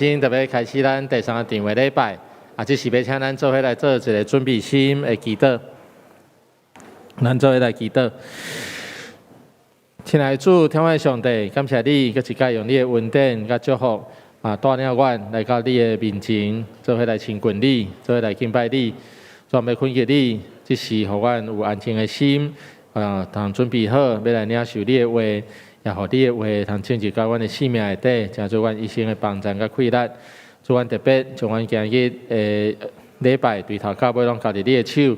今特別開始咱第三个定位禮拜，啊，這是欲請咱做伙來做一个準備心的祈禱。咱做伙來祈禱。親愛的主，天父上帝，感謝你，閣一擺用你的恩典佮祝福，啊，帶領阮來到你的面前，做伙來親近你，做伙來敬拜你。主欲懇求你，這時予阮有安靜的心，啊，通準備好，欲來領受你的話，也予你的話通進入到阮的生命內底，成做阮一生的幫贊佮氣力。主，阮特別將阮今日的禮拜對頭到尾攏交佇你的手，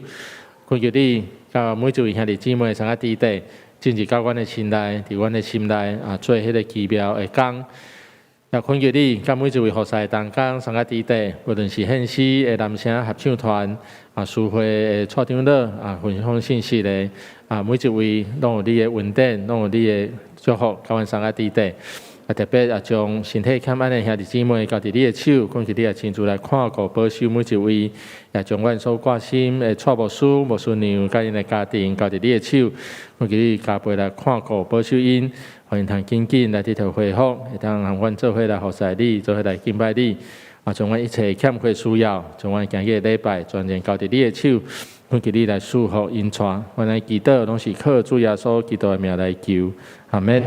懇求你，佮每一位兄弟姊妹相佮佇底，進入到阮的心內，佇阮的心內啊，做彼个奇妙的工。也懇求你，佮每一位服侍的同工相佮佇底，無論是獻詩的男聲合唱團，啊，司會的蔡長老，啊，分享信息的，啊，每一位攏有你的恩典，攏有你的祝福，佮阮相佮佇底。啊，特別也將身體欠安的兄弟姊妹交佇你的手，懇求你也親自來看顧保守每一位，也將阮所掛心的蔡牧師、牧師娘佮𪜶的家庭交佇你的手，懇求你加倍來看顧保守𪜶，予𪜶通緊緊來得著恢復，會當和阮做伙來服侍你，做伙來敬拜你。啊，將阮一切欠缺需要，將阮今日的禮拜全然交佇你的手，懇求你來賜福引帶。阮來祈禱，攏是靠主耶穌基督的名來求，阿門。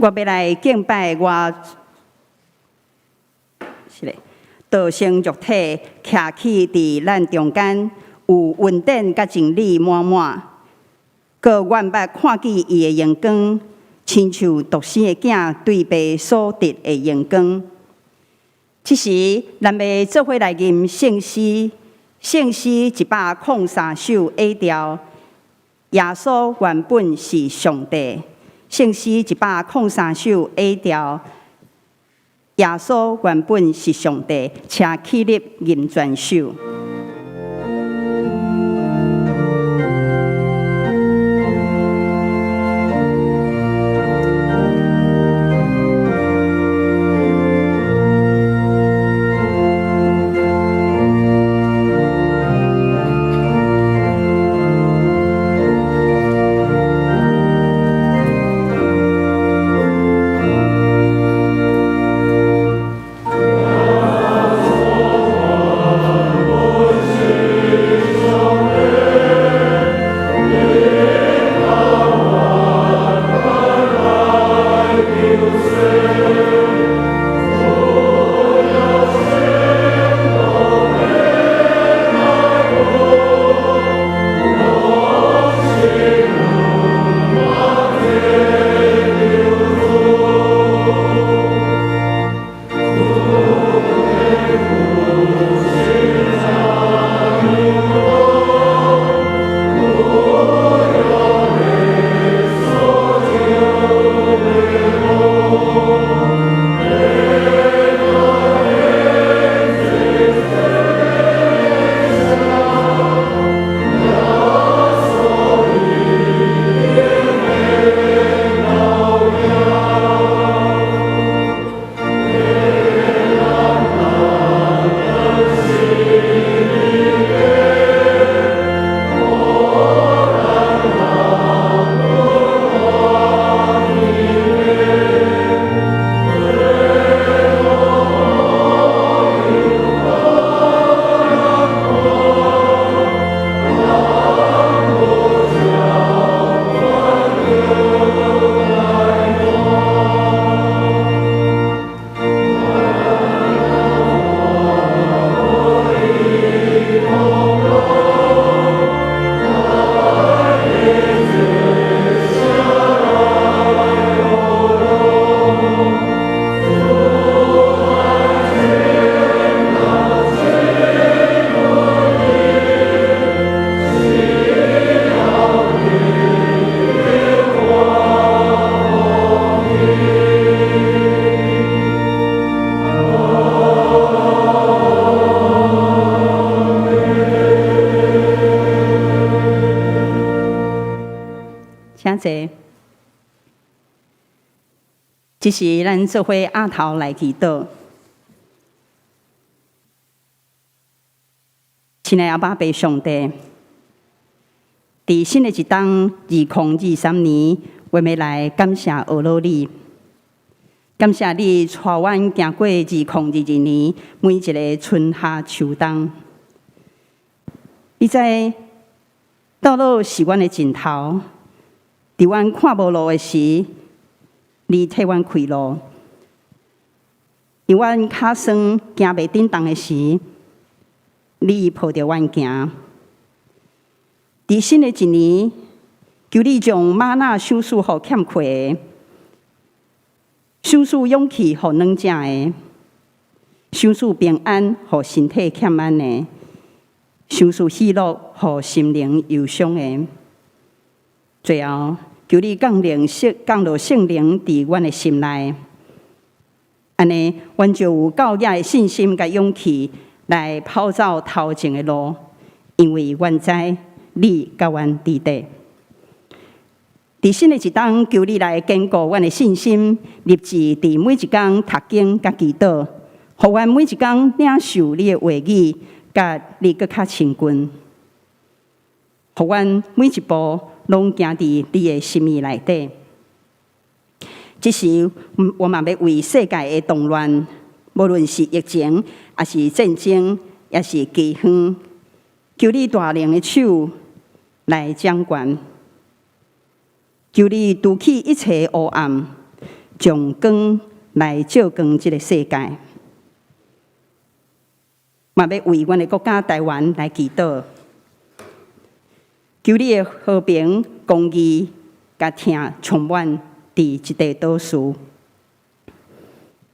我欲來敬拜我，是咧，道成肉體，徛起佇咱中間，有恩典佮真理滿滿。閣阮捌看見伊的榮光，親像獨生的囝對爸所得的榮光。這時，咱欲做伙來吟聖詩，聖詩103首 A 調。耶穌原本是上帝。聖詩103首 A 調。耶穌原本是上帝，請起立吟全首。請坐。這時咱做伙阿頭來祈禱。親愛的阿爸父上帝，佇新的一冬2023年，我欲來感謝阿羅你，感謝你帶阮行過2022年每一个春夏秋冬。你知道路是阮的盡頭，佇阮看無路的時，你替阮開路；佇阮跤酸行袂振動的時，你抱著阮行。佇新的一年，求你將嗎哪賞賜予欠缺的，賞賜勇氣予軟弱的，賞賜平安予身體欠安的，賞賜喜樂予心靈憂傷的。最後，求你降落聖靈佇阮的心內，按呢，阮就有夠額的信心佮勇氣來跑走頭前的路，因為阮知你佮阮佇底。佇新的一冬，求你來堅固阮的信心，立志佇每一工讀經佮祈禱，予阮每一工領受你的話語，佮你閣較親近，予阮每一步攏行佇你的心意內底。這時，我嘛欲為世界的動亂，無論是疫情，抑是戰爭，抑是饑荒，求你大能的手來掌權。求你除去一切烏暗，將光來照光這个世界。嘛欲為阮的國家台灣來祈禱，求你的和平、公義、佮疼充滿佇這塊島嶼。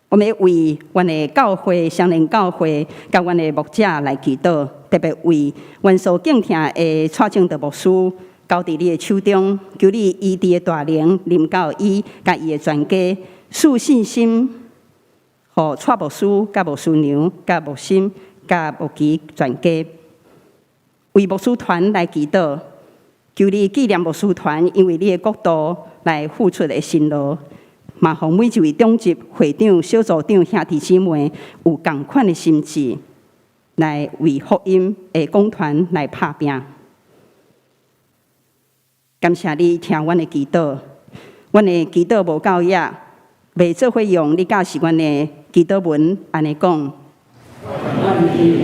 我們欲為阮的教會、雙連教會，佮阮的牧者來祈禱，特別為阮所敬疼的蔡正德牧師交佇你的手中，求你醫治的大能臨到伊，佮伊的全家，賜信心，予蔡牧師、佮牧師娘、佮牧心、佮牧基全家，為牧師團來祈禱，求你紀念牧師團，因為你的國度來付出的辛勞，嘛予每一位長執、會長、小組長、兄弟姊妹有仝款的心志，來為福音的講團來拍拚。感謝你聽阮的祈禱，阮的祈禱無夠額，袂做伙用你教示阮的祈禱文按呢講。阮天父，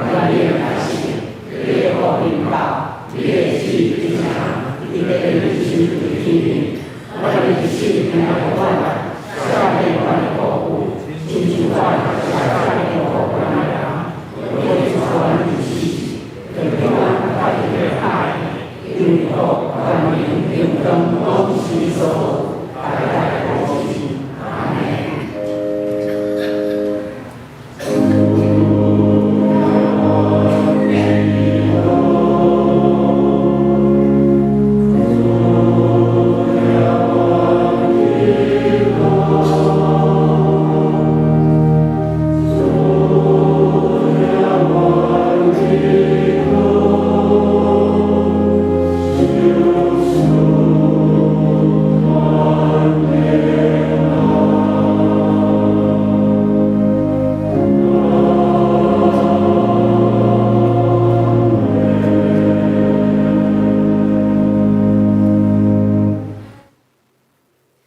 願你的百姓，你的國臨到，你的旨意行，佇地親像佇天頂。阮的日子聽予阮，赦免阮的過誤，親像阮也赦免過阮的人。袂帶阮入試，拯救阮脫離歹的，因為國、權柄、榮光攏是你所有，代代無盡。阿們。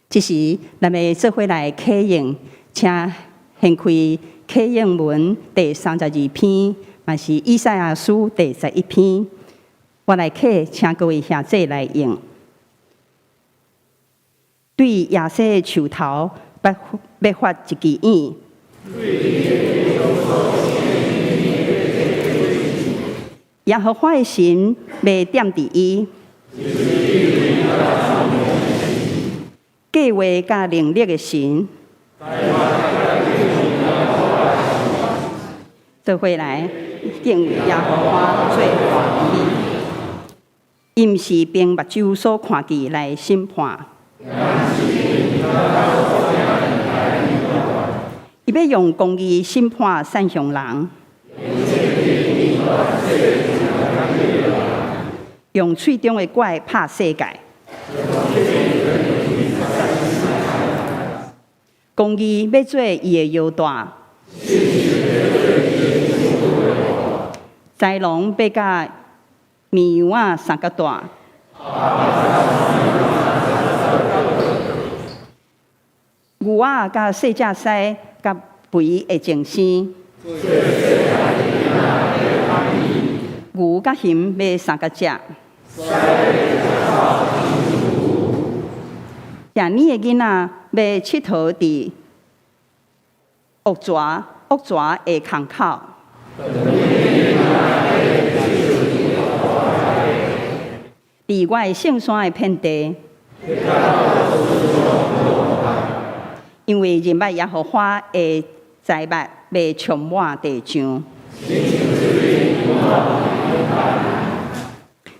這時，咱欲做伙來啟應，請掀開啟應文第32篇，嘛是以賽亞書第11篇。我來啟，請各位兄弟來應。對耶西的樹頭，欲發一支影。耶和華的神欲踮佇伊。計劃佮能力的神，做伙來敬畏耶和華做歡喜。伊毋是憑目睭所看見來審判，伊欲用公義審判散鄉人，用喙中的拐拍世界。公義欲做伊的腰帶，豺狼欲佮綿羊仔相佮蹛，牛仔佮細隻獅佮肥會爭生，牛牛佮熊欲相佮食。食奶的囡仔欲𨑨迌佇惡蛇的空口。佇我的聖山的遍地，因為認捌耶和華的災物欲充滿地上。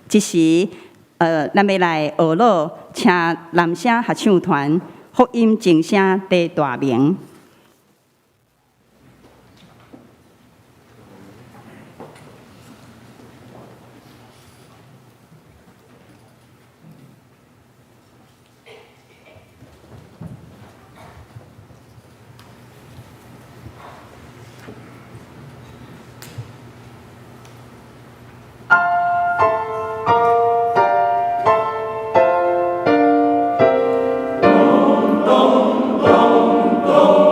這時，咱欲來學樂，請男聲合唱團福音真聲第大明。 咚咚咚咚。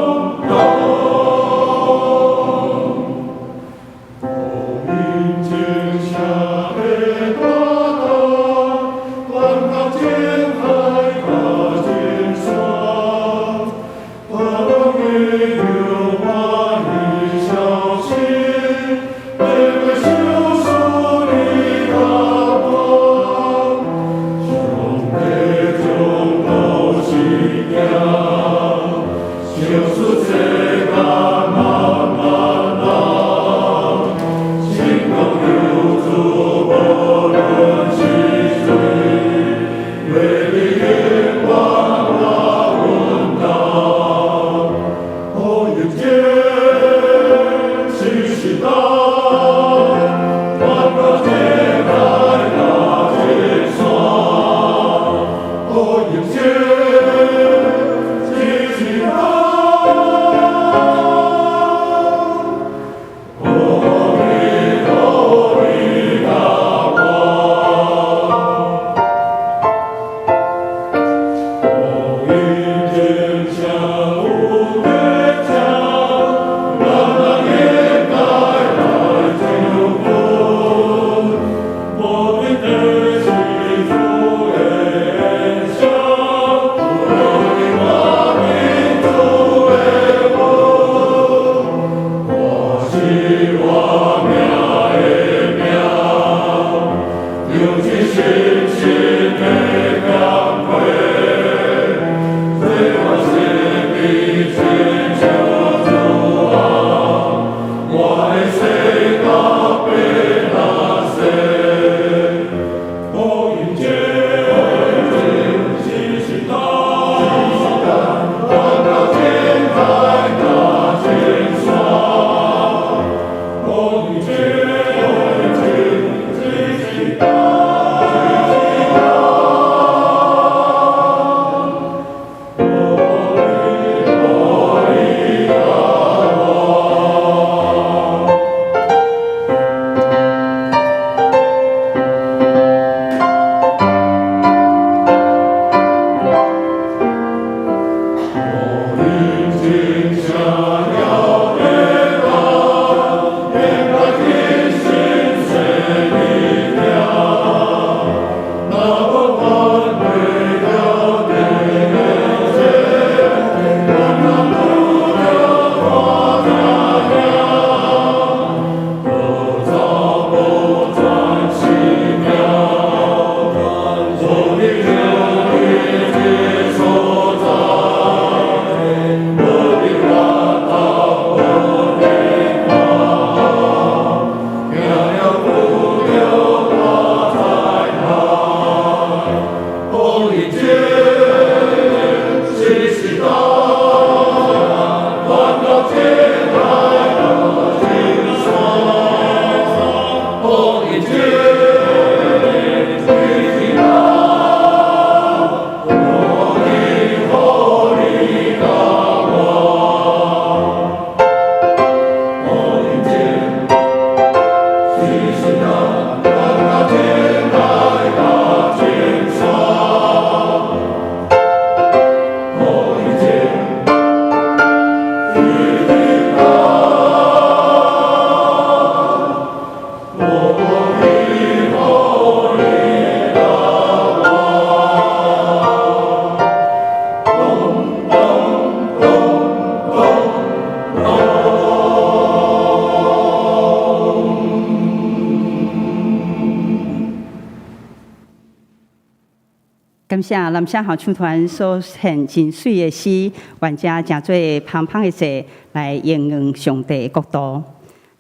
感謝南社合唱團所獻真媠的詩，願這成做芳芳的祭來榮耀上帝的國度。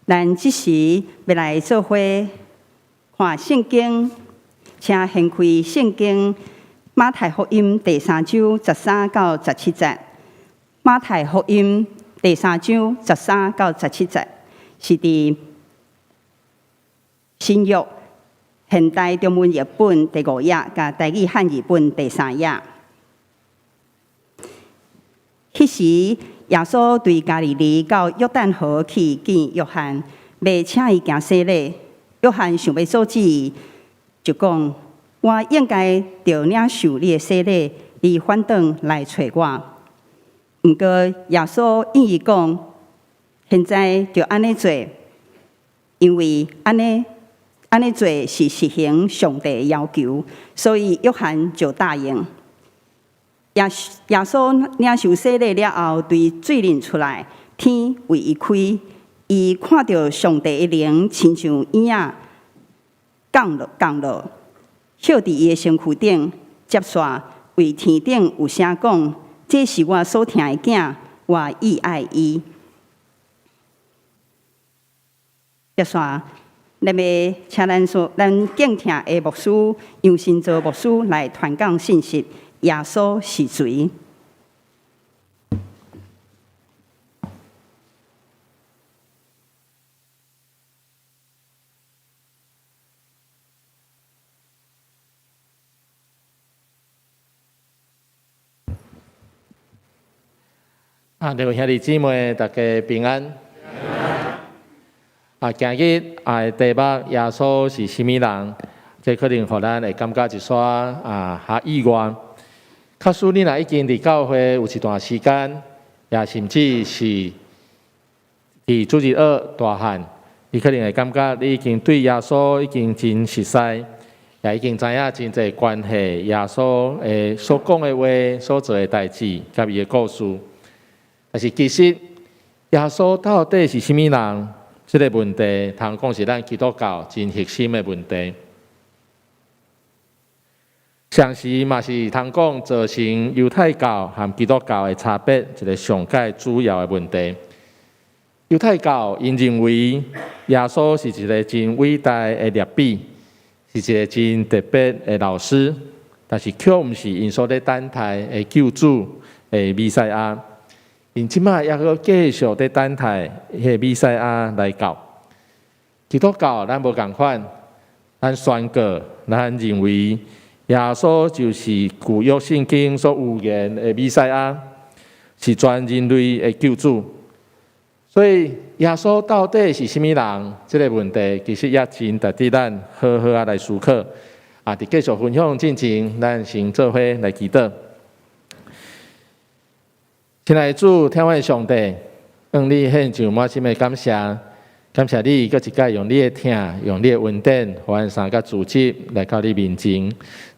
咱這時欲來做伙看聖經，請掀開聖經馬太福音第三章13到17節。馬太福音第三章13到17節，是佇新約現代中文譯本第五頁，佮台語漢字本第三頁。彼時，耶穌對加利利到約旦河去見約翰，欲請伊行洗禮。約翰想欲阻止伊，就講：我應該著領受你的洗禮，你反轉來揣我。毋過耶穌應伊講：現在就按呢做，因為按呢做是實行上帝的要求，所以約翰就答應。耶穌領受洗禮了後，對水裡出來，天為伊開，伊看著上帝的靈親像鷹仔降落，歇佇伊的身軀頂，接續為天頂有聲講：這是我所疼的囝，我意愛伊。接續。咱欲請咱敬疼的牧師楊新造牧師來傳講信息。耶穌是誰？啊，各位兄弟姊妹，大家平安。啊，今日啊，題目耶穌是啥物人？這可能予咱會感覺一寡啊，較意外。假使你若已經佇教會有一段時間，也甚至是佇主日學大漢，你可能會感覺你已經對耶穌已經真熟似，也已經知影真濟關係耶穌的所講的話、所做的代誌，佮伊的故事。但是其實耶穌到底是啥物人？這個問題，通講是咱基督教真核心的問題。同時嘛是通講造成猶太教和基督教的差別，一個上蓋主要的問題。猶太教𪜶認為耶穌是一個真偉大的拉比，是一個真特別的老師，但是卻毋是𪜶所咧等待的救主的彌賽亞。𪜶這擺猶閣繼續佇等待彼个彌賽亞來到。基督教咱無仝款，咱宣告，咱認為耶穌就是舊約聖經所預言的彌賽亞，是全人類的救主。所以耶穌到底是啥物人？這個問題其實也真值得咱好好仔來思考。啊，佇繼續分享進前，咱先做伙來祈禱。親愛的主，疼阮的上帝，向你獻上滿心的感謝，感謝你閣一擺用你的疼，用你的恩典，予阮三個組織來到你面前，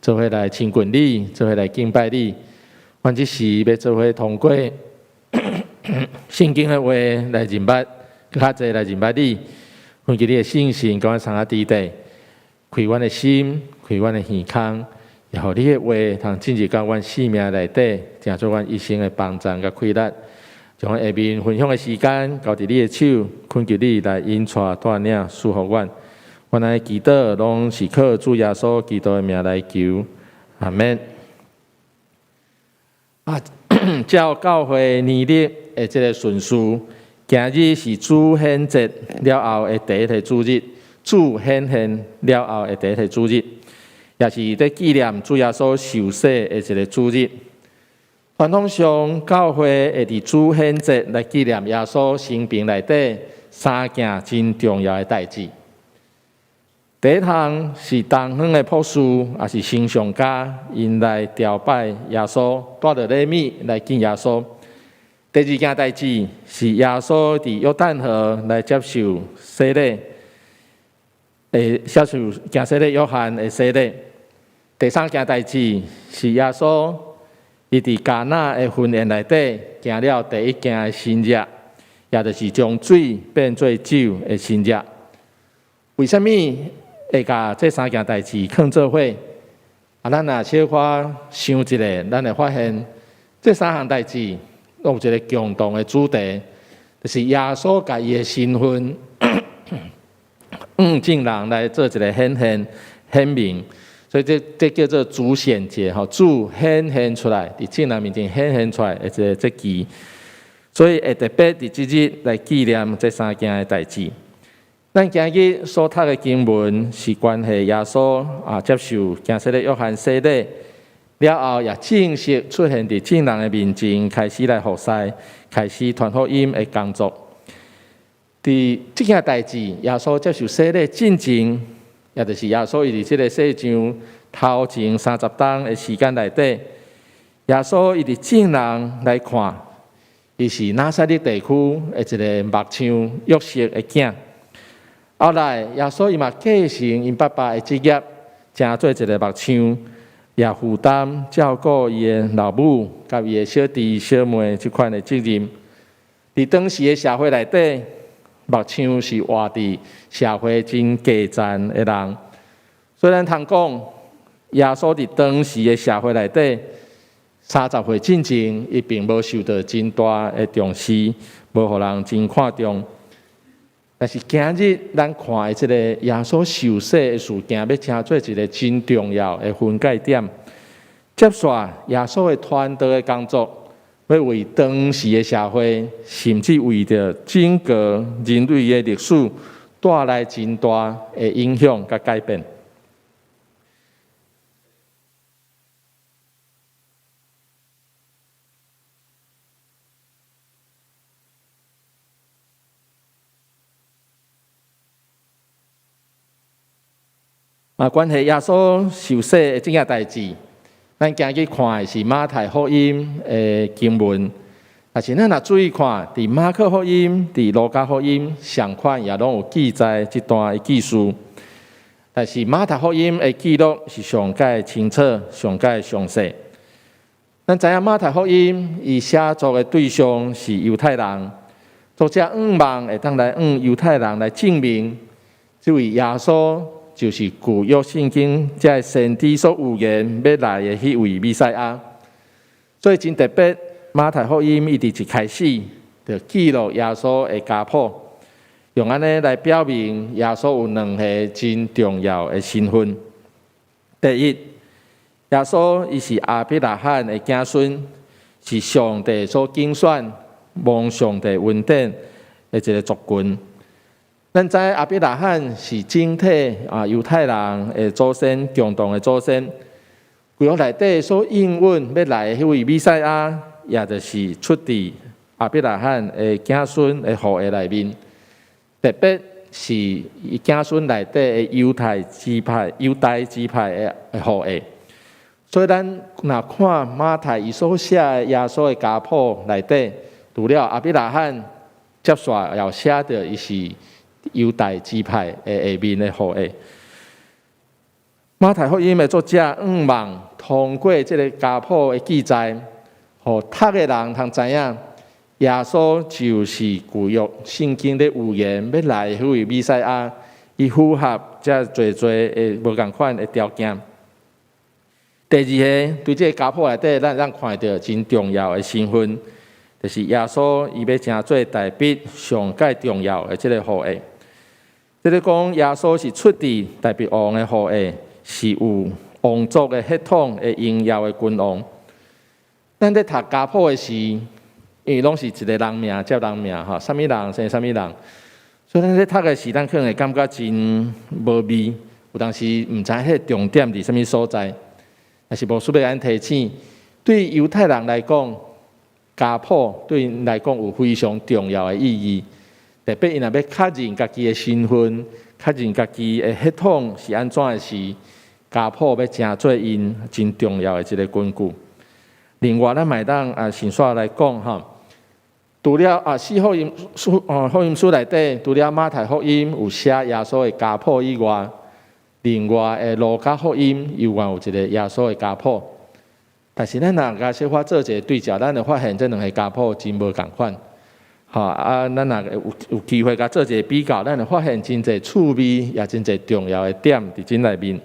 做伙來親近你，做伙來敬拜你。阮這時欲做伙通過聖經的話來認捌，閣較濟來認捌你。懇求你的聖神，佮阮三個佇底，開阮的心，開阮的耳孔。也予你的話通進入到阮生命內底，成做阮一生的幫贊佮氣力。將下面分享的時間交佇你的手，懇求你來引帶帶領賜福阮。阮的祈禱攏是靠主耶穌基督的名來求，阿們。啊，照教會年曆的這个順序，今日是主顯節了後的第一个主日，主顯現了後的第一個主日。也是佇紀念主耶穌受洗的一个主日。傳統上，教會會佇主顯節來紀念耶穌生平內底三件真重要的代誌。第一項是東方的博士，也是星象家，𪜶來朝拜耶穌，帶著禮物來見耶穌。第二件代誌是耶穌佇約旦河來接受洗禮，接受行洗禮約翰的洗禮。第三件代誌是耶穌伊佇迦拿的婚宴內底行了第一件的神蹟，也就是將水變做酒的神蹟。為啥物會共這三件代誌囥做伙？啊，咱若小可想一下，咱會發現這三項代誌攏有一个共同的主題，就是耶穌共伊的身份，向眾人來做一个顯現顯明。所以這這叫做主顯節吼，主顯現出來，佇眾人面前顯現出來的一个節期。所以會特別佇這日來紀念這三件的代誌。咱今日所讀的經文是關係耶穌啊接受驚洗禮約翰洗禮了後，也正式出現佇眾人的面前，開始來服侍，開始傳福音的工作。佇這件代誌，耶穌接受洗禮進前，也就是耶穌伊佇這个世上頭前30冬的時間內底，耶穌伊佇眾人來看，伊是拿撒勒地區的一个木匠約瑟的囝。後來，耶穌伊嘛繼承𪜶爸爸的職業，成做一个木匠，也負擔照顧伊的老母佮伊的小弟小妹這款的責任。佇當時的社會內底，木匠是活佇社會真低層的人。所以咱通講，耶穌佇當時的社會內底，30歲進前，伊並無受到真大的重視，無予人真看重。但是今日咱看的這个耶穌受洗的事件，欲成做一个真重要的分界點。接續耶穌的傳道的工作，欲為當時的社會，甚至為著整個人類的歷史帶來真大的影響佮改變。啊，關係耶穌受洗的這件代誌，咱今日看的是馬太福音的經文。但是咱若注意看，佇馬可福音、佇路加福音，相款也攏有記載這段的記事。但是馬太福音的記錄是上蓋清楚、上蓋詳細。咱知影馬太福音伊寫作的對象是猶太人，作者向望會當來向猶太人來證明，這位耶穌就是舊約聖經這个先知所預言欲來的彼位彌賽亞。所以真特別，馬太福音伊佇一開始就記錄耶穌的家譜，用按呢來表明耶穌有兩个真重要的身份。第一，耶穌伊是亞伯拉罕的子孫，是上帝所揀選、蒙上帝恩典的一个族群。咱知亞伯拉罕是整體啊猶太人的祖先，共同的祖先。舊約內底所應允欲來的彼位彌賽亞，也就是出自亞伯拉罕的子孫的後裔內面，特別是伊子孫內底的猶太支派、猶大支派的後裔。所以咱若看馬太伊所寫的耶穌的家譜內底，除了亞伯拉罕，接續也有寫著伊是猶大支派的下面的後裔。馬太福音的作者向望通過這个家譜的記載，予讀的人通知影，耶穌就是舊約聖經咧預言欲來的彼位彌賽亞，伊符合遮濟濟的無仝款的條件。第二个，對這个家譜內底，咱會當看著真重要的身份，就是耶穌伊欲成做大衛上蓋重要的這个後裔。這个講耶穌是出自大衛王的後裔，是有王族的血統的榮耀的君王。咱咧讀家譜的時，因為攏是一个人名接人名吼，啥物人生啥物人，所以咱咧讀的時，咱可能會感覺真無味，有當時毋知彼个重點佇啥物所在。但是牧師欲按呢提醒，對猶太人來講，家譜對𪜶來講有非常重要的意義。特別𪜶若欲確認家己的身份，確認家己的血統是按怎的時，家譜欲成做𪜶真重要的一个根據。另外，咱嘛會當啊，順紲來講吼，除了啊四福音書哦福音書內底，除了馬太福音有寫耶穌的家譜以外，另外的路加福音猶原有一个耶穌的家譜。但是咱若共小可做一个對照，咱會發現這兩个家譜真無仝款。吼啊，咱若有有機會共做一个比較，咱會發現真濟趣味，也真濟重要的點佇這內面，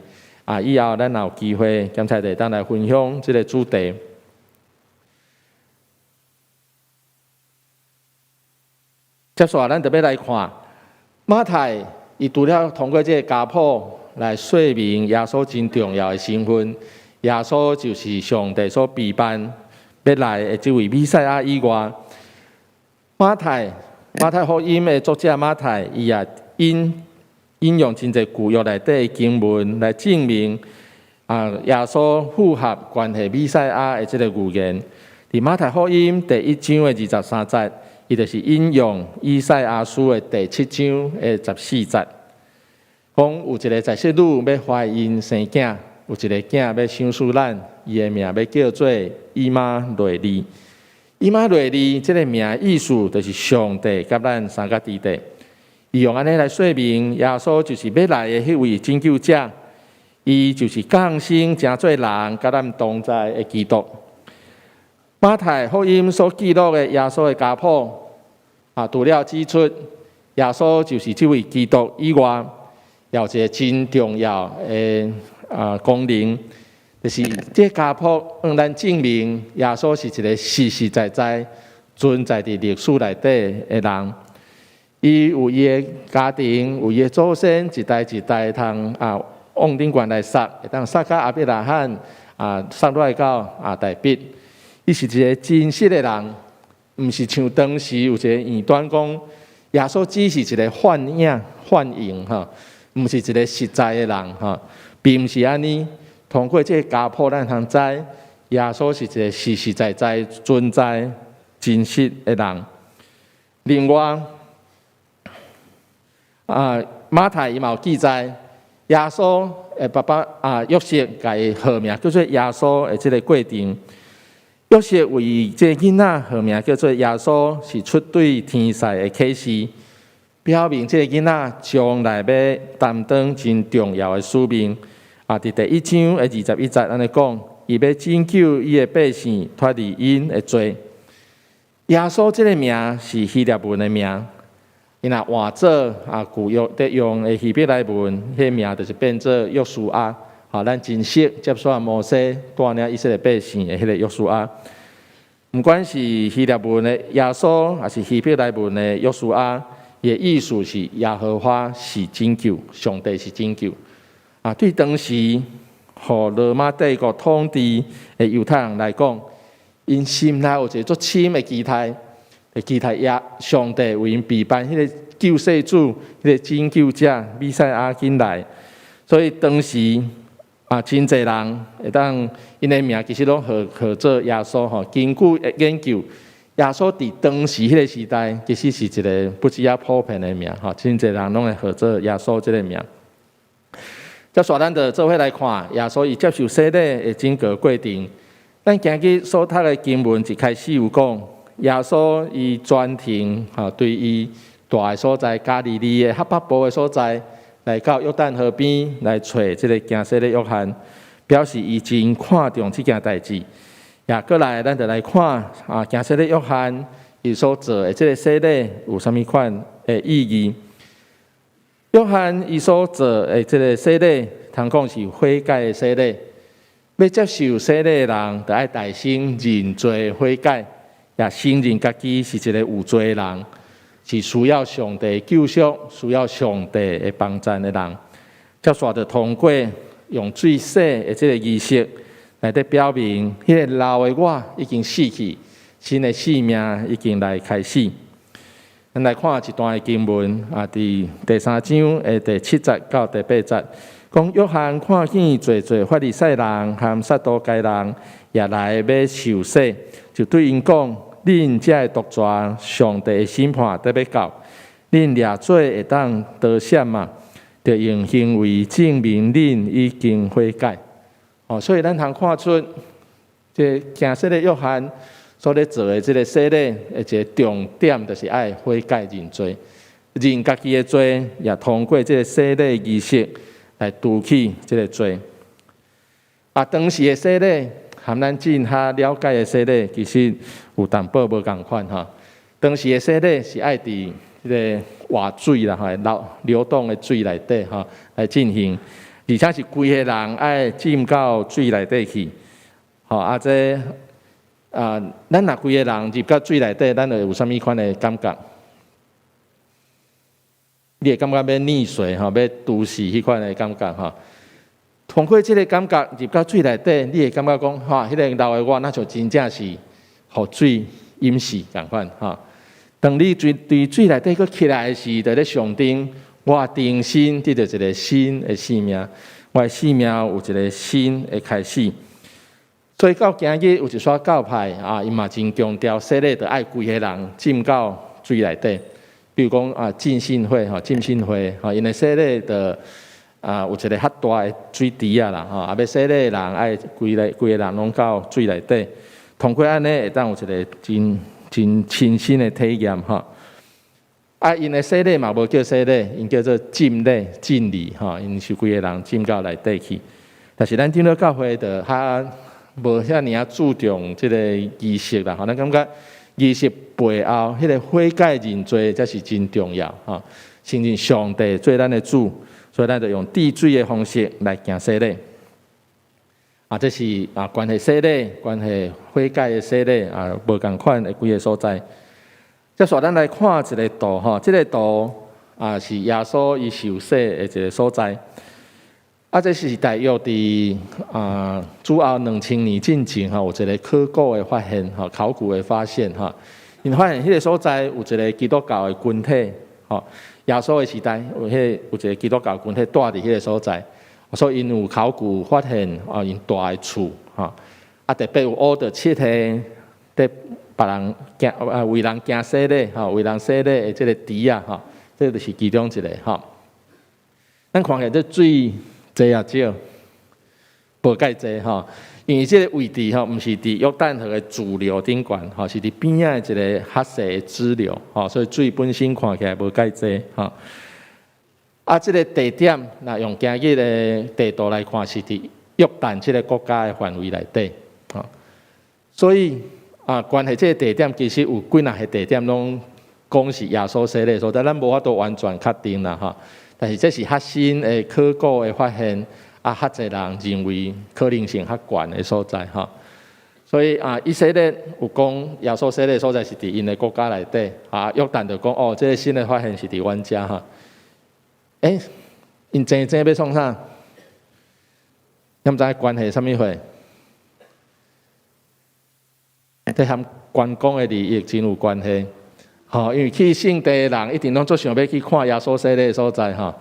啊，以後咱若有機會，剛才就會當來分享這个主題。接紲咱就欲來看馬太，伊除了通過這个家譜來說明耶穌真重要的身份，耶穌就是上帝所備辦欲來的這位彌賽亞以外，馬太馬太福音的作者馬太，伊也引引用真濟舊約內底的經文來證明啊，耶穌符合關係彌賽亞的這个預言。佇馬太福音第一章的23節，伊就是引用以賽亞書的第七章的14節，講有一个在室女欲懷孕生囝，有一个囝欲賞賜咱，伊的名欲叫做以馬內利。以馬內利這个名意思就是上帝佮咱相佮佇咧。伊用按呢來說明，耶穌就是欲來的彼位拯救者，伊就是降生成做人，佮咱同在的基督。馬太福音所記錄的耶穌的家譜，啊，除了指出耶穌就是這位基督以外，也有一个真重要的啊功能，就是這个家譜向咱證明耶穌是一个實實在在存在佇歷史內底的人。伊有伊的家庭，有伊的祖先，一代一代通啊往頂懸來溯，會當溯到亞伯拉罕啊，溯落來到啊大衛。伊是一个真實的人，毋是像當時有一个異端講，耶穌只是一个幻影、幻影吼，毋是一个實在的人吼，並毋是按呢。通過這个家譜，咱通知耶穌是一个實實在在存在、真實的人。另外，啊，馬太伊嘛有記載，耶穌的爸爸啊約瑟共伊號名叫做耶穌的這个過程。約瑟為這个囡仔號名叫做耶穌，是出對天使的啟示，表明這个囡仔將來欲擔當真重要的使命。啊，佇第一章的21節按呢講，伊欲拯救伊的百姓脫離𪜶的罪。耶穌這个名是希臘文的名，伊若換做啊舊約佇用的希伯來文，彼个名就是變做約書亞。啊，咱真熟接續摩西帶領以色列百姓的彼个約書亞。毋管是希臘文的耶穌，抑是希伯來文的約書亞，伊的意思是耶和華是拯救，上帝是拯救。啊，對當時予羅馬帝國統治的猶太人來講，𪜶心內有一个足深的期待，會期待耶上帝為𪜶備辦彼个救世主、彼个拯救者彌賽亞緊來。所以當時啊，真濟人會當𪜶的名其實攏號號做耶穌吼。根據研究，耶穌佇當時彼个時代，其實是一个不止遐普遍的名吼，真濟人攏會號做耶穌這个名。接紲咱就做伙來看耶穌伊接受洗禮的整個過程。咱今日所讀的經文一開始有講，耶穌伊專程吼對伊蹛的所在加利利的較北部的所在，來到約旦河邊來揣這个行洗禮約翰，表示伊真看重這件代誌。也閣來，咱就來看啊，行洗禮約翰伊所做的這个洗禮有啥物款的意義？約翰伊所做的這个洗禮，通講是悔改的洗禮。欲接受洗禮的人，著愛大聲認罪悔改，也承認家己是一个有罪的人，是需要上帝救贖、需要上帝的幫贊的人。接紲就通過用水洗的這个儀式，來佇表明，彼个老的我已經死去，新的生命已經來開始。咱來看一段的經文，啊，佇第三章的第七節到第八節，講約翰看見濟濟法利賽人和撒都該人也來欲受洗，就對𪜶講：恁這个毒蛇，上帝的審判得欲到，恁掠罪會當逃閃嗎？著用行為證明恁已經悔改。哦，所以咱通看出，這行洗禮約翰所咧做的這个洗禮的一个重點，就是愛悔改認罪，認家己的罪，也通過這个洗禮儀式來除去這个罪。啊，當時的洗禮和咱今較了解的洗禮，其實有淡薄無仝款吼。當時的洗禮是愛佇這个活水啦，吼，流流動的水內底吼來進行。而且是規个人愛浸到水內底去。吼啊，這啊，咱若規个人入到水內底，咱會有啥物款的感覺？你會感覺欲溺水吼，欲揬死彼款的感覺吼。通過這个感覺入到水內底，你會感覺講，哈，彼個老的我，若像真正是予水淹死仝款吼。當你佇水內底閣起來時，就咧象徵我重新得著一个新的生命，我的生命有一个新的開始。所以到今日有一撮教派啊，伊嘛真強調洗禮著愛規个人浸到水內底。比如講啊，浸信會吼，浸信會吼，𪜶的洗禮著啊有一個較大的水池仔啦吼，啊欲洗禮的人愛規个規个人攏到水內底，通過按呢會當有一个真真親身的體驗吼。啊，𪜶的洗禮嘛無叫洗禮，𪜶叫做浸禮、浸禮吼，𪜶是規个人浸到內底去。但是咱長老教會就較無遐爾仔注重這个儀式啦，吼，咱感覺儀式背後，彼个悔改認罪才是真重要吼。承認上帝做咱的主，所以咱就用滴水的方式來行洗禮。啊，這是啊關係洗禮、關係悔改的洗禮啊，無仝款的幾个所在。接續咱來看一个圖吼，這个圖啊是耶穌伊受洗的一个所在。啊，這是大約佇啊主後2000年進前吼，有一个考古的發現吼，考古的發現吼，𪜶發現彼个所在有一个基督教的群體吼，耶穌的時代有彼个有一个基督教群體住佇彼个所在，所以𪜶有考古發現啊，𪜶住的厝吼，啊特別有挖著七个佇別人行啊為人行洗禮吼，為人洗禮的這个池仔吼，這就是其中一个吼。咱看起來這水濟抑少？無蓋濟吼，因為這个位置吼，毋是佇約旦河的主流頂懸吼，是佇邊仔的一个較細的支流吼，所以水本身看起來無蓋濟吼。啊，這个地點，若用今日的地圖來看，是佇約旦這个國家的範圍內底吼。所以啊，關係這个地點，其實有幾若个地點攏講是耶穌洗禮所在，咱無法度完全確定啦吼。但是這是較新的考古的發現，啊，較濟人認為可能性較懸的所在吼。所以啊，以色列有講耶穌洗禮所在是佇𪜶的國家內底，啊，約旦就講哦，這个新的發現是佇阮遮吼。欸，𪜶爭爭欲創啥？你毋知關係啥物貨？這和觀光的利益真有關係。吼，因為去聖地的人一定攏足想欲去看耶穌洗禮的所在吼。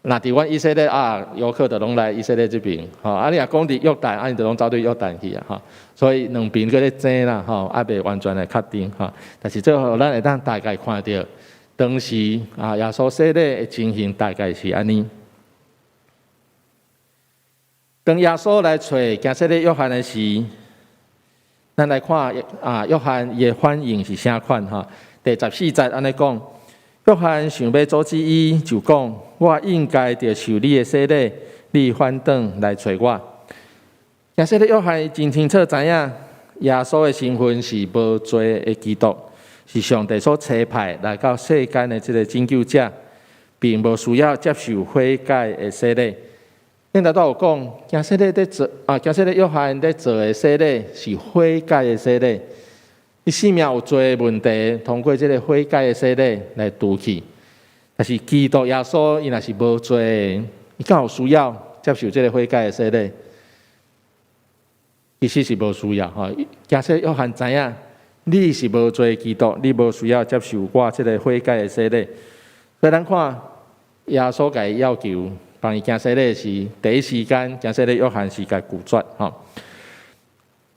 若佇阮以色列啊，遊客就攏來以色列這邊，吼。啊，你若講佇約旦，啊，𪜶就攏走對約旦去啊，吼。所以兩邊閣咧爭啦，吼，猶未完全的確定，吼。但是最後咱會當大概看著，當時啊，耶穌洗禮的情形大概是按呢。當耶穌來揣行洗禮約翰的時，咱來看啊，約翰伊的反應是啥款吼？第十四節按呢講，約翰想欲阻止伊，就講：我應該著受你的洗禮，你反轉來揣我。行洗禮約翰真清楚知影，耶穌的身份是無罪的基督，是上帝所差派來到世間的這个拯救者，並無需要接受悔改的洗禮。頂頭拄有講，行洗禮佇做啊，行洗禮約翰佇做的洗禮是悔改的洗禮。你生命有罪的問題，通過這个悔改的洗禮來除去。但是基督耶穌伊若是無罪的，伊敢有需要接受這个悔改的洗禮？其實是無需要吼。行洗約翰知影，你是無罪的基督，你無需要接受我這个悔改的洗禮。所以咱看耶穌共伊要求幫伊行洗禮時，第一時間行洗禮約翰是共拒絕吼。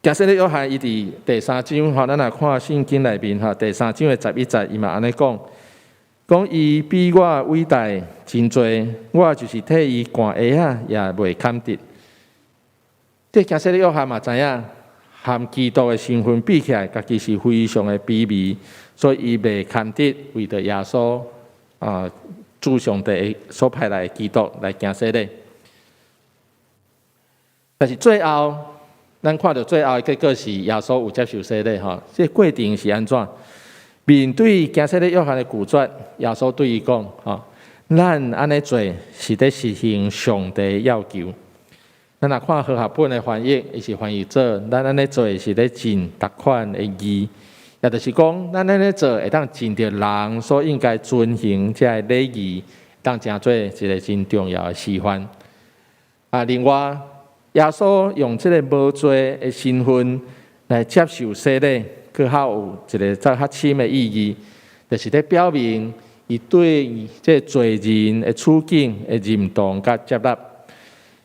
行洗禮約翰伊佇第三章吼，咱若看聖經內面吼，第三章的十一節，伊嘛按呢講，講伊比我偉大真濟，我就是替伊捾鞋仔也袂堪得。這行洗禮約翰嘛知影，和基督的身份比起來，家己是非常的卑微，所以伊袂堪得為著耶穌啊，主上帝所派來的基督來行洗禮。但是最後，咱看著最後的結果是耶穌有接受洗禮吼。這個過程是按怎？面對行洗禮約翰的拒絕，耶穌對伊講：吼，咱按呢做是咧實行上帝要求。咱若看和合本的翻譯，伊是翻譯做咱按呢做是咧盡逐款的義，也就是講，咱按呢做會當盡著人所應該遵行這个禮儀，當成做一个真重要的示範。啊，另外，耶穌用這个無罪的身份來接受洗禮，閣較有一个再較深的意義，就是咧表明伊對這个罪人的處境的認同佮接納。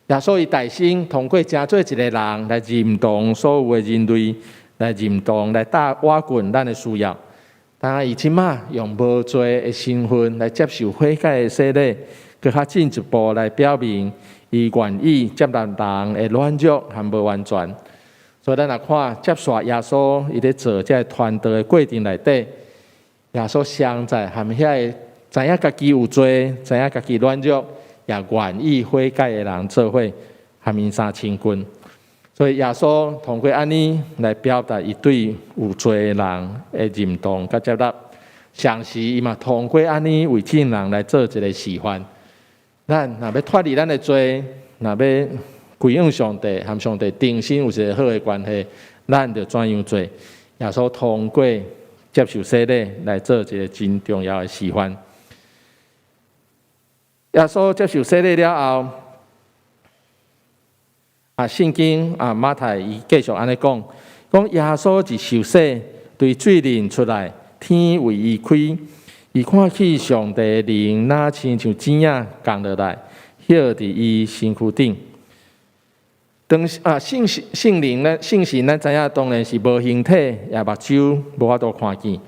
耶穌伊代身通過成做一个人來認同所有的人類，來認同來搭瓦滾咱的需要。但伊這馬用無罪的身份來接受悔改的洗禮，閣較進一步來表明伊願意接納人的軟弱和無完全。所以咱若看接續耶穌伊咧做這个傳道的過程內底，耶穌常在和遐个知影家己有罪、知影家己軟弱，也願意悔改的人做伙，和𪜶相親近。所以耶穌通過按呢來表達伊對有罪的人的認同佮接納，同時伊嘛通過按呢為眾人來做一个示範。咱若欲脫離咱的罪，若欲歸向上帝，和上帝重新有一个好的關係，咱著怎樣做？耶穌通過接受洗禮來做一个真重要的示範。耶穌接受洗禮了後，啊，聖經啊，馬太伊繼續按呢講，講耶穌一受洗，對水裡出來，天為伊開，伊看見上帝的靈，若親像雞仔降落來，歇佇伊身軀頂。當啊，聖聖靈咧，聖神咱知影，當然是無形體，也目睭無法度看見。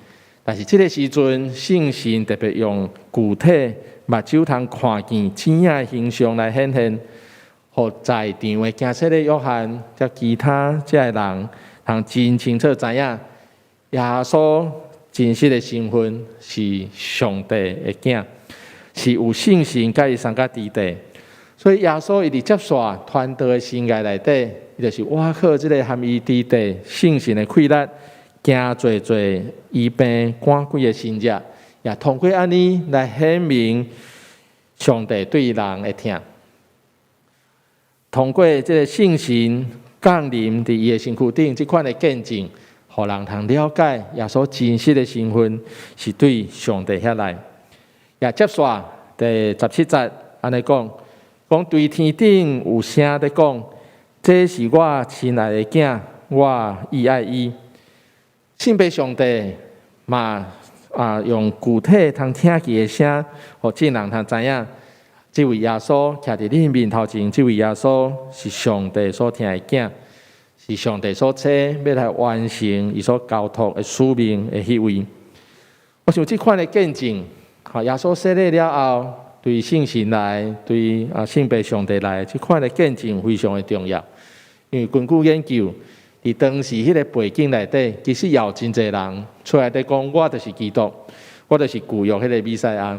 但是這个時陣，聖神特別用具體目睭通看見雞仔的形象來顯現，予在場的行洗禮約翰佮其他這个人，通真清楚知影耶穌真實的身份是上帝的囝，是有聖神佮伊相佮佇地。所以耶穌伊佇接續傳道的生涯內底，伊就是倚靠這个和伊佇地聖神的氣力，行濟濟醫病趕鬼的神跡，也通過按呢來顯明上帝對人的疼。通過這个聖神降臨佇伊的身軀頂，這款的見證，予人通了解耶穌真實的身份是對上帝遐來。也接續第十七節按呢講，講對天頂有聲佇講，這是我親愛的囝，我意愛伊。聖父上帝嘛啊，用具體通聽見的聲，予眾人通知影，這位耶穌徛佇恁面頭前，這位耶穌是上帝所疼的囝，是上帝所差欲來完成伊所交託的使命的彼位。我想這款的見證，吼，耶穌洗禮了後，對聖神來，對啊聖父上帝來，這款的見證非常的重要。因為根據研究，佇當時彼个背景內底，其實也有真濟人出來佇講，我就是基督，我就是舊約彼个彌賽亞。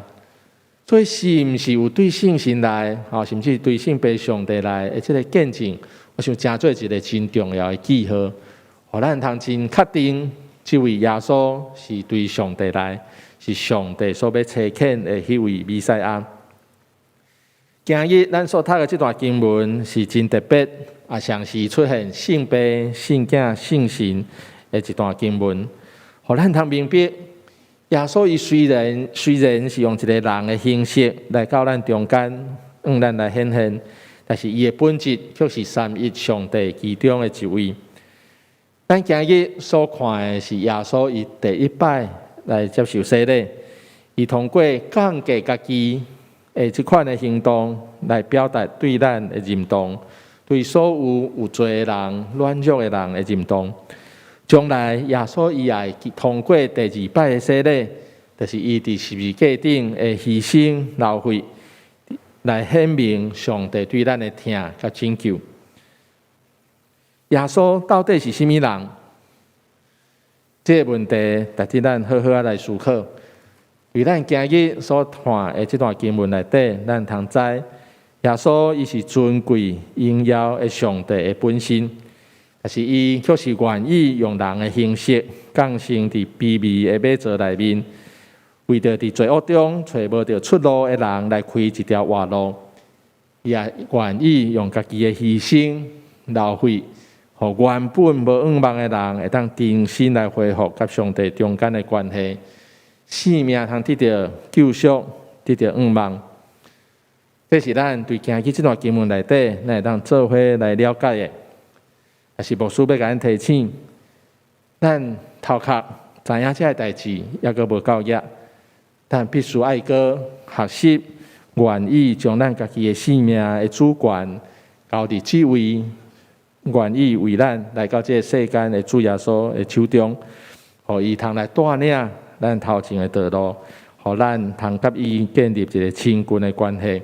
所以是毋是有對聖神來，吼，甚至對聖父上帝來的這个見證，我想成做一个真重要的記號，予咱通真確定，這位耶穌是對上帝來，是上帝所欲差遣的彼位彌賽亞。今日咱所讀的這段經文是真特別，啊，同時出現聖父、聖囝、聖神的一段經文，予咱通明白，耶穌伊雖然是用一个人的形式來到咱中間，向咱來顯現，但是伊的本質卻是三一上帝其中的一位。咱今日所看的是耶穌伊第一擺來接受洗禮，伊通過降低家己的這款的行動來表達對咱的認同，對所有有罪的人、軟弱的人的認同。將來耶穌伊也會通過第二擺的洗禮，就是伊佇十字架頂的犧牲流血，來顯明上帝對咱的疼佮拯救。耶穌到底是啥物人？這个問題值得咱好好仔來思考。佇咱今日所看的這段經文內底，咱通知耶穌伊是尊貴榮耀的上帝的本身，但是伊卻是願意用人的形式降生佇卑微的馬槽內面，為著佇罪惡中揣無著出路的人來開一條活路，伊也願意用家己的犧牲流血，予原本無向望的人會當重新來恢復佮上帝中間的關係，性命通得著救贖，得著向望。這是咱對今日這段經文內底，咱會當做伙來了解的。也是牧師欲共咱提醒，咱頭殼知影這个代誌，猶閣無夠額，但必須愛閣學習，願意將咱家己的性命的主權交佇這位願意為咱來到這个世間的主耶穌的手中，予伊通來帶領咱頭前的道路，予咱通佮伊建立一个親近的關係。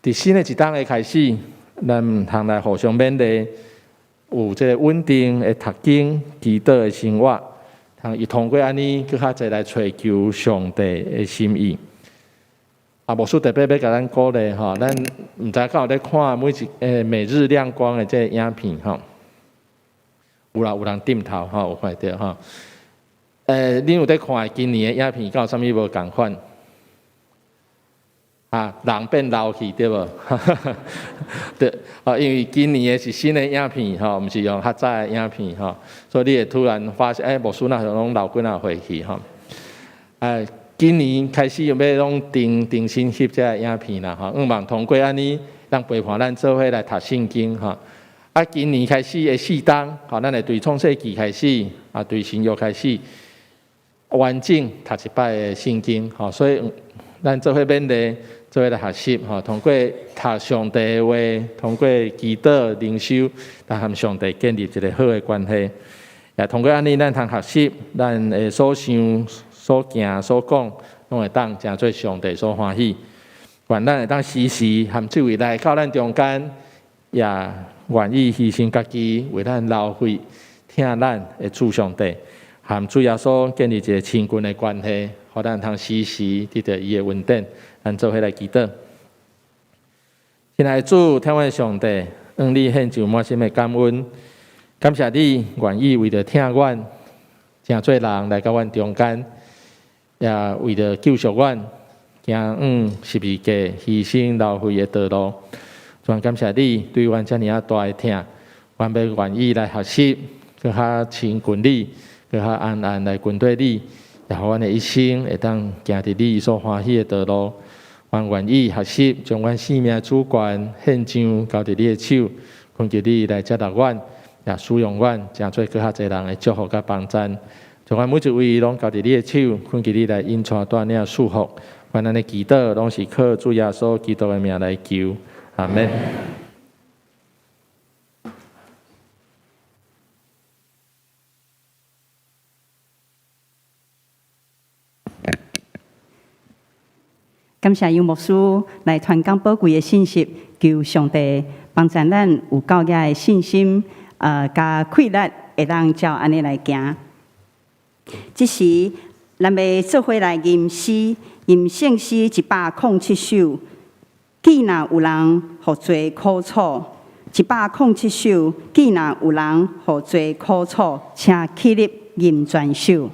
佇新的一冬的開始，咱毋通來互相勉勵，有這个穩定的讀經、祈禱的生活，通伊通過按呢，閣較濟來揣求上帝的心意。啊，牧師特別欲共咱鼓勵吼，咱毋知敢有咧看每一每日亮光的這个影片吼，有啦，有人點頭吼，有看著吼。恁有咧看今年的影片，敢有啥物無仝款？啊，人變老去對無？對，啊，因為今年的是新的影片吼，毋是用較早的影片吼，所以你會突然發現，欸，牧師若攏老幾若歲去吼。今年開始欲攏重重新翕這个影片啦吼，向望通過按呢，咱陪伴咱做伙來讀聖經吼。啊，今年開始的四冬，吼，咱會對創世記開始，啊，對新約開始，完整讀一擺的聖經吼，所以咱做伙勉勵，做伙來學習吼，通過讀上帝的話，通過祈禱靈修，來和上帝建立一个好的關係。也通過按呢，咱通學習，咱的所想、所行、所講，攏會當成做上帝所歡喜。願咱會當時時和這位來到咱中間，也願意犧牲家己為咱流血、疼咱的主上帝，和主耶穌建立一个親近的關係，予咱通時時得著伊的恩典。咱做伙來祈禱。親愛的主，疼阮上帝，向你獻上滿心的感恩，感謝你願意為著疼阮，成做人來到阮中間，也為著救贖阮，行往十字架犧牲流血的道路。主感謝你對阮遮爾仔大的疼，阮欲願意來學習，閣較親近你，閣較安安來跟綴你，也予阮的一生會當行佇你所歡喜的道路。阮願意學習，將阮性命主權獻上，交佇你的手，懇求你來接納阮，也使用阮，成做閣較濟人的祝福佮幫贊。將阮每一位攏交佇你的手，懇求你來引帶帶領賜福。阮按呢祈禱，攏是靠主耶穌基督的名來求，阿們。感謝楊牧師來傳講寶貴的信息，求上帝幫助咱有夠額的信心，佮氣力會當照按呢來行。這時，咱欲做伙來吟詩，吟聖詩107首。既若有人予罪苦楚，107首。既若有人予罪苦楚，請起立吟全首。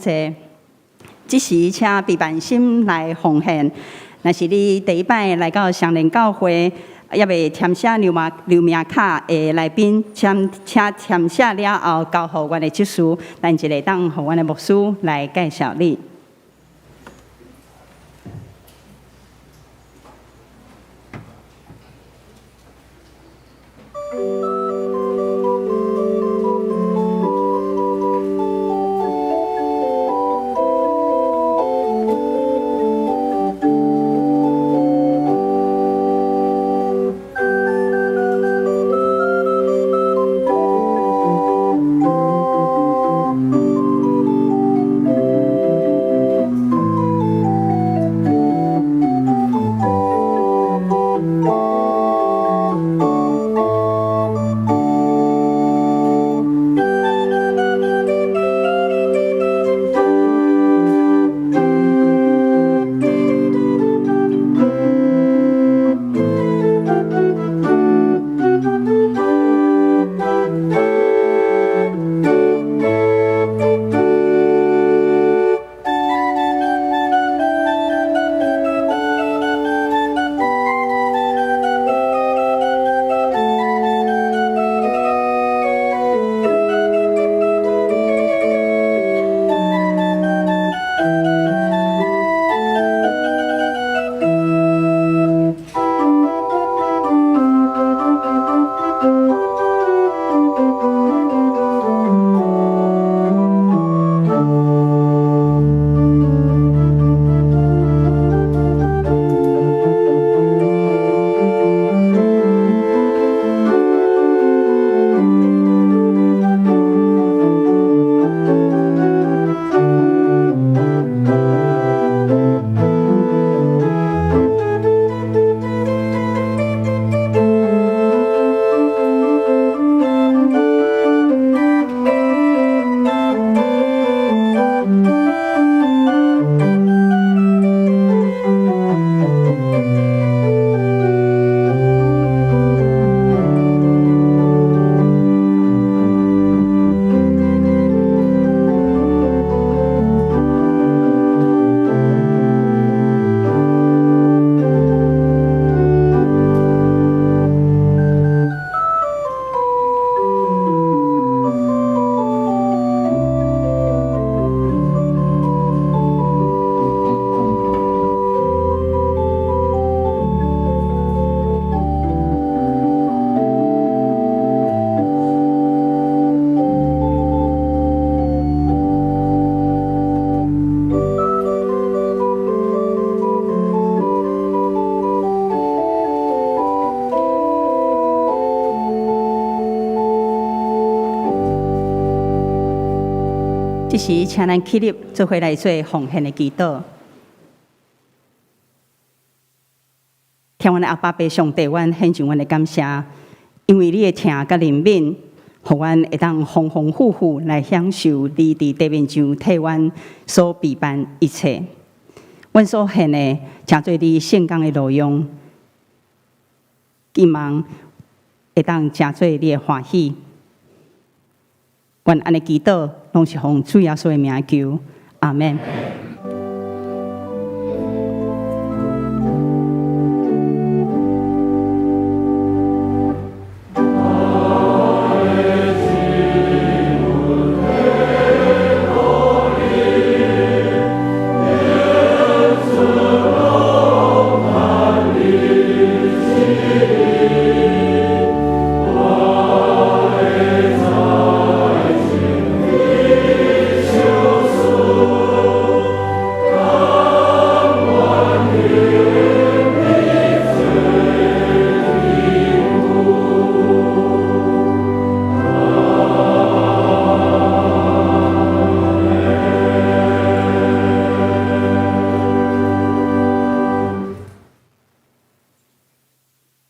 坐。這時請備辦心來奉獻。若是你第一擺來到雙連教會，猶未填寫留名卡的來賓，請填寫了後交予阮的執事，等一下當予阮的牧師來介紹你。這時，請咱起立，做伙來做奉獻的祈禱。天阮的阿爸父上帝，阮獻上阮的感謝，因為你的疼佮憐憫，予阮會當豐豐富富來享受你佇地面上替阮所備辦一切。阮所獻的，成做你聖工的路用，希望會當成做你的歡喜。阮按呢祈禱，攏是奉主耶穌的名求，阿們。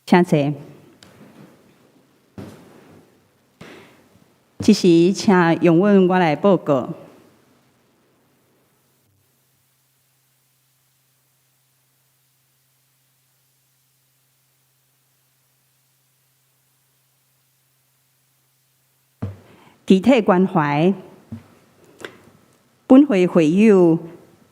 請坐。這時，請容允我來報告。肢體關懷，本會會友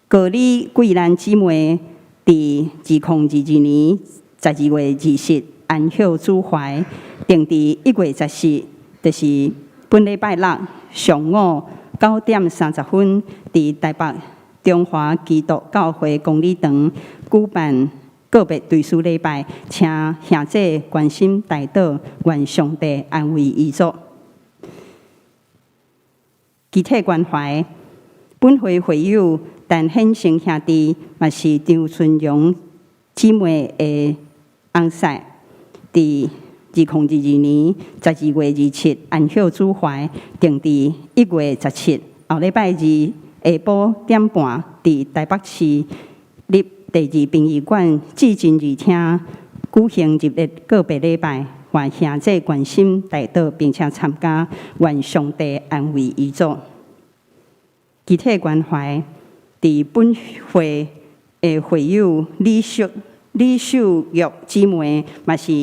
高李桂蘭姊妹，佇2022年12月20日安息主懷，定佇1月14，就是本禮拜六上午9點30分，佇台北中華基督教會公理堂舉辦告別追思禮拜，請兄姊關心代禱，願上帝安慰遺族。集體關懷，本會會友陳顯成兄弟，嘛是張春榮姊妹的翁婿，佇2022年12月27安息主懷，定佇1月17後禮拜二下晡點半，佇台北市立第二殯儀館至真二廳舉行入殮告別禮拜，願兄姊關心代禱，並且參加，願上帝安慰遺族。集體關懷，佇本會的會友李秀玉姊妹，嘛是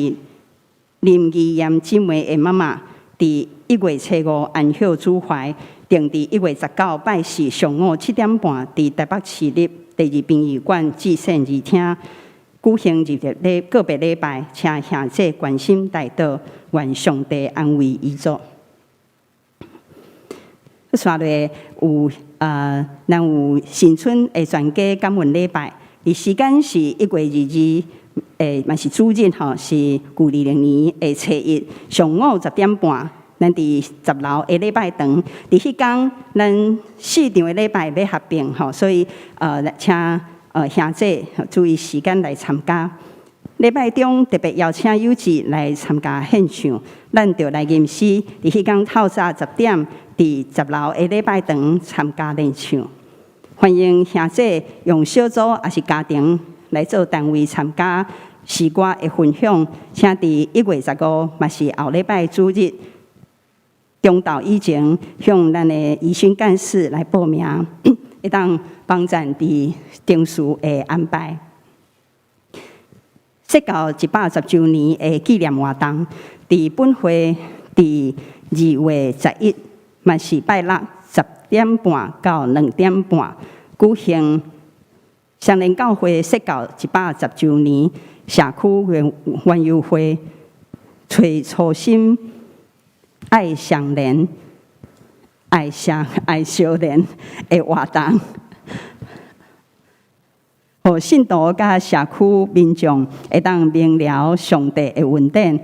林義艷姊妹的媽媽，佇1月初5安息主懷，定佇1月19拜四上午7點半，佇台北市立第二殯儀館至聖二廳舉行入殮告別禮拜，請兄姊關心代禱，願上帝安慰遺族。紲落有咱有新春的全家感恩禮拜，伊時間是1月22，嘛是主日吼，是舊曆年的初一上午10點半，咱佇10樓的禮拜堂，佇彼工咱四場的禮拜欲合併吼，所以請兄姊注意時間來參加。禮拜中特別邀請有志來參加獻唱，咱著來吟詩。佇彼工透早10點，佇10樓的禮拜堂參加練唱。歡迎兄姊用小組抑是家庭來做單位參加詩歌的分享，請佇1月15，嘛是後禮拜主日中晝以前，向咱的宜訓幹事來報名，會當幫贊佇程序的安排。釋教110週年的紀念活動，佇本會佇2月11，嘛是拜六10點半到2點半舉行雙連教會釋教110週年社區園遊會，揣初心愛相連、愛相連的活動。予信徒佮社區民眾會當明了上帝的恩典，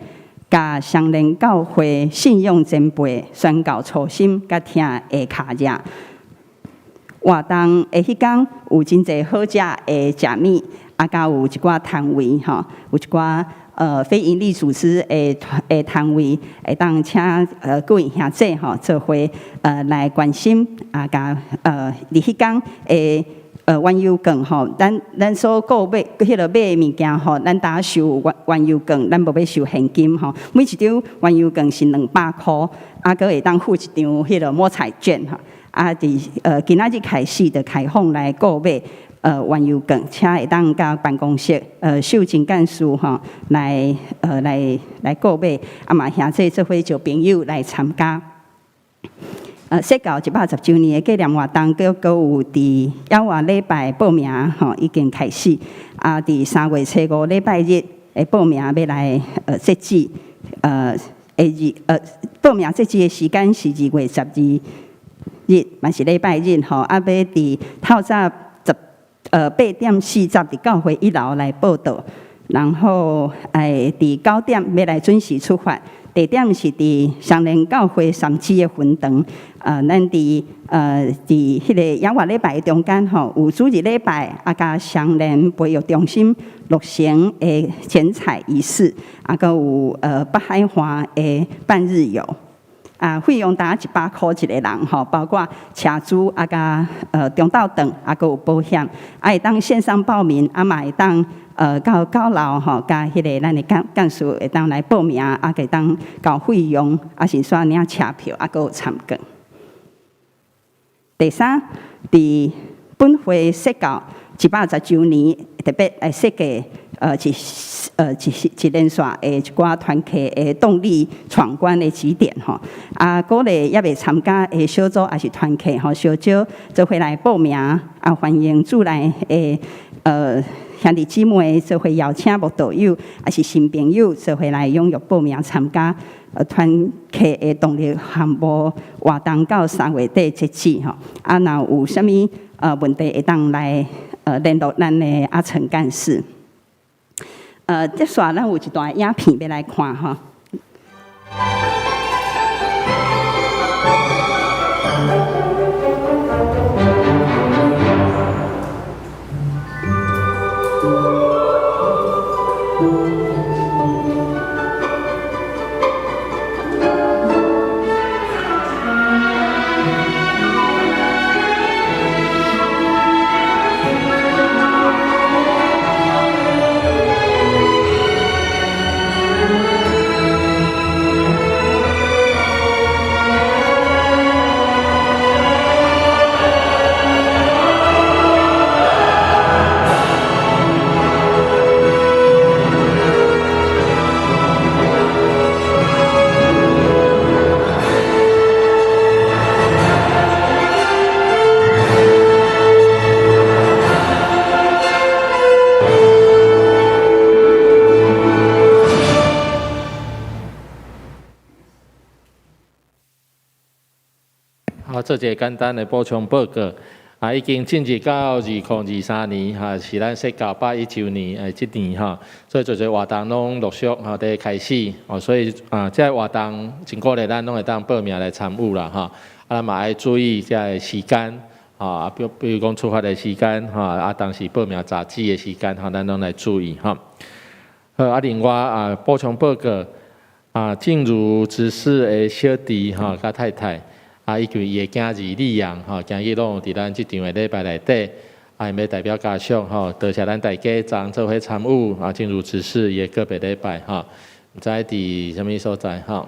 佮雙連教會信仰前輩宣告初心佮疼的跤跡。活動的彼工有真濟好食的食物，啊，佮有一寡攤位吼，有一寡非營利組織的攤位，會當請各位兄姊吼做伙來關心，啊，佮佇彼工的園遊券吼，咱所購買彼个買的物件吼，咱焦收園遊券，咱無欲收現金吼。每一張園遊券是200箍，啊，閣會當附一張彼个摸彩券吼。啊，佇今仔日開始就開放來購買園遊券，請會當佮辦公室秀珍幹事吼來購買，啊嘛兄姊做伙招朋友來參加。釋教110週年的紀念活動，閣有佇猶活禮拜報名吼已經開始。啊，佇3月初5禮拜日的報名欲來截止，報名截止的時間是2月12日，嘛是禮拜日吼。啊，欲佇透早8點40佇教會一樓來報到，然後佇9點欲來準時出發。地點是佇雙連教會三芝的墳場。咱佇彼個猶活禮拜中間吼，有主日禮拜，啊，佮雙連培育中心落成的剪彩儀式，啊，閣有北海岸的半日遊。啊，費用焦100箍一個人吼，包括車資啊，佮中晝頓，啊，閣有保險，啊，會當線上報名，啊，嘛會當到9樓吼，佮彼个咱的幹事會當來報名，啊，會當交費用，啊，是煞領車票，啊，閣有餐券。第三，佇本會釋教110週年特別來設計一一連紲的一寡團契的動力闖關的幾點吼。啊，鼓勵猶未參加的小組抑是團契吼，相招做伙來報名。啊，歡迎主內的兄弟姊妹做伙邀請慕道友，抑是新朋友做伙來踴躍報名參加。團契的動力項目活動到3月底截止吼。啊，若有啥物問題，會當來聯絡咱的阿陳幹事。接續咱有一段影片欲來看吼。好，做一个簡單的補充報告。啊，已經進入到2023年，哈，是咱釋教101週年的這年哈，所以濟濟活動攏陸續哈佇開始，哦，所以啊，這个活動真鼓勵咱攏會當報名來參與啦，哈。啊，咱嘛愛注意這个時間，啊，比如講出發的時間，哈，啊，當時報名截止的時間，哈，咱攏來注意哈。好，啊，另外啊，補充報告，啊，靜茹執事的小弟哈，佮太太。啊，以及伊的囝兒李陽吼，今日攏有佇咱這場的禮拜內底，啊，𪜶欲代表家屬吼，多謝咱大家昨做伙參與啊，靜茹執事伊的告別禮拜吼，毋知佇啥物所在吼？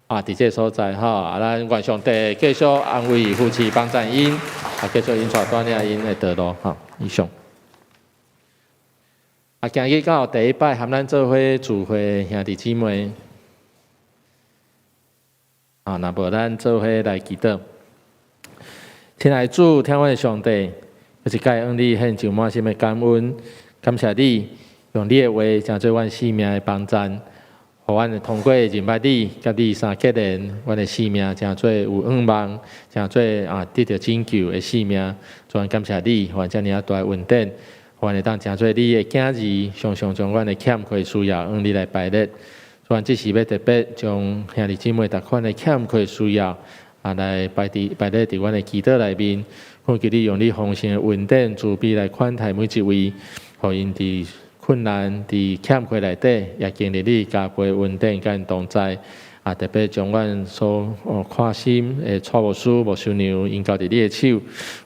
啊，佇這个所在吼，啊，咱願上帝繼續安慰、扶持、幫贊𪜶，啊，繼續引帶帶領𪜶的道路吼。以上。啊，今日敢有第一擺和咱做伙聚會兄弟姊妹。啊，若無咱做伙來祈禱。親愛主，疼阮的上帝，閣一擺向你獻上滿心的感恩，感謝你用你的話成做阮生命的幫贊，予阮會通過認捌你，佮你相結連，阮的生命成做有向望，成做啊得著拯救的生命。主，阮感謝你，予阮遮爾啊大的恩典，予阮會當成做你的囝兒，常常將阮的欠缺需要向你來擺列。阮這時欲特別將兄弟姊妹逐款的欠缺需要，啊，來擺佇阮的祈禱內面，懇求你用你豐盛的恩典慈悲來款待每一位，予𪜶佇困難、佇欠缺內底，也經歷你加倍恩典佮𪜶同在。啊，特別將阮所看心的蔡牧師、牧師娘，𪜶交佇你的手，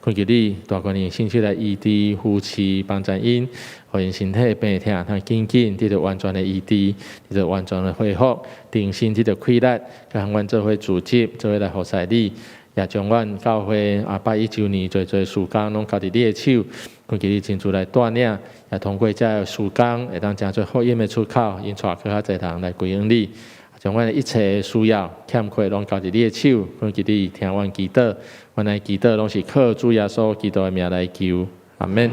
懇求你大權能親手來醫治、扶持、幫助𪜶，予𪜶身體病痛通緊緊得著完全的醫治，得著完全的恢復，重新得著氣力，佮阮做伙組織，做伙來服侍你，也將阮教會啊101週年濟濟事工攏交佇你的手，懇求你親自來帶領，也通過這个事工會當成做福音的出口，引帶閣較濟人來歸向你。將阮的一切需要欠缺攏交佇你的手，懇求你聽阮祈禱，阮的祈禱攏是靠主耶穌基督的名來求，阿們。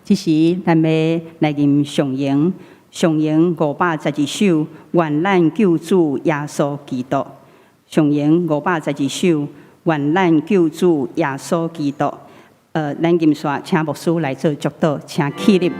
這時，咱欲來吟頌詠，頌詠512首，願咱救主耶穌基督。頌詠512首，願咱救主耶穌基督。咱吟煞請牧師來做祝禱，請起立。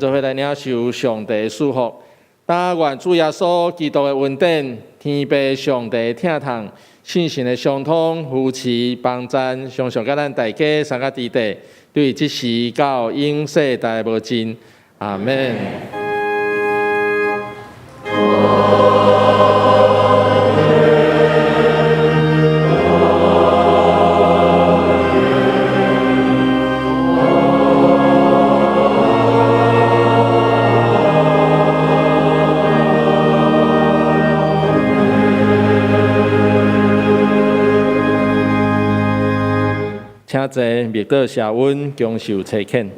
做伙來領受上帝的祝福。但願主耶穌基督的恩典、天父上帝的疼痛、聖神的相通、扶持、幫贊，常常佮咱大家三個弟弟，對這時到永世代無盡。阿們。請坐，默禱謝恩，享受差遣。